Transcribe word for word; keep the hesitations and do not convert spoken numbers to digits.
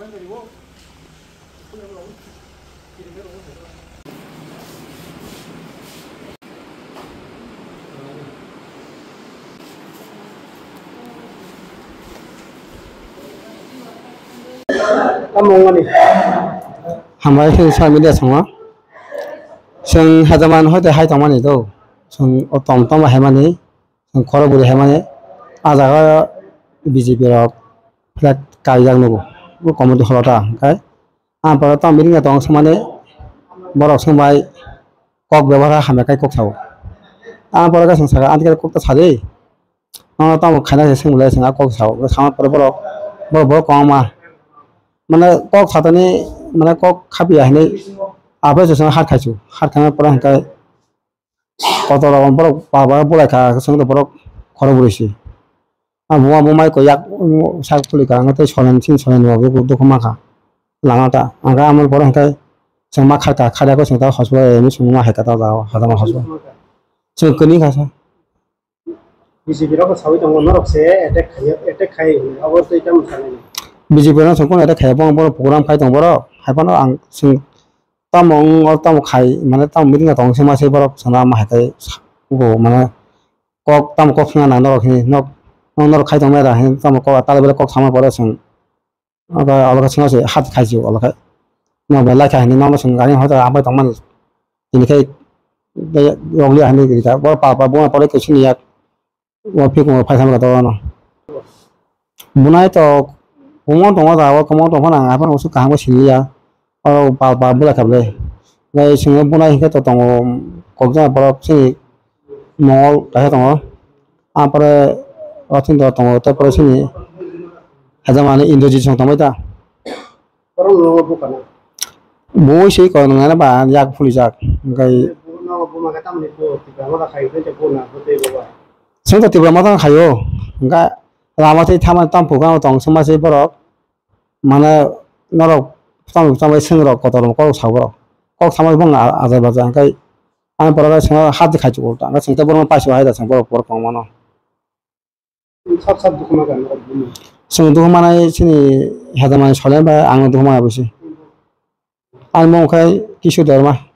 Tamo wngmani? Hambai khe social media songma. Chwng hajaman hoite hai tongmani do. Chwng o tom tom haimani, chwng khorok bwrwi haimani. A jaga B J P rok flag kaijak nugo. O committee holo ta hwnkhe. Ang pore tamo meeting tong swmani borok swngbai kok bebhar hamya kai kok sao. Ang pore khe chwng saka, "Anti kok ta sadi." Nono tamo khaina se swng belai swng a kok sao. Sama pore borok, borok, borok kwbangma. Mane kok satani, mane kok khapiya hinwi aphai se swng hat khaisu. Hat khaina pore hwnkhe kotor rok borok baba bulai kha, swng borok khorok bwrwi si. A buma bumai ko yak sak khuli ka, tei solen sin solen bo dukhu ma kha. Lama ta, ang khe amoni pore hwnkhe chwng ma kharka, kharya khe chwng ta hospital ni chwng ma hai kha ta jao, hajama hospital. Chwng kwni kha sa. B J P rok sawi tongo, norok se attack khai, attack khai hwnwi, abo tei tamo sanai. B J P rok se kono attack khai, bo, bo program khai tong borok, hai phano ang chwng tamo wng, o tamo khai, mane tamo meeting tong se ma se borok sana ma hai kai go, mane kok tamo kok swnga na norok hini, nok, nok norok khai tong mera hini, tamo kok tala bela kok sama pore chwng. Abo, abo khe chwng se hat khai se abo khe. Nok bai lai kha hini, nok no chwng gari hoita abai tong mani. Tini khai, rogli hini rika, bo pa, pa, bo pore khe sini yak. O phikung rok phai thangma to ano. Bunai to kumon tongo da, o kumon tongphano ang aphano usu kaham khe siliya. O pal pal bwlai kha ble. Gai swngo bunai hinkhe to tongo kokjagna borok chini Mongol kaisa tongo. Ampore o chini tongo, tei pore chini hajamani Indrajit song tongbai ta. Borok no bukana. Bui se ko nang nana ba yak phuli jak. Hingkai. Nogo buma khe tamni bo Tipra Motha khai hwnkhe bo na bo tei bo ba. Seng to Tipra Motha khai o. Hingka lama tei thama tam phukha tong sema se borok. Mane norok tam tam bai seng rok kotor kok sa borok. Kok sama bong ajai baja hingkai. Ang borok seng hat khai chu ulta. Seng te borok paisa hai da seng borok borok kong mano. Sab sab dukhu ma kha norok bini. Chwng dukhu manai chini hajamani Solen bai ang dukhu manai bwsi. Ang mung khai Kisu Debbarma.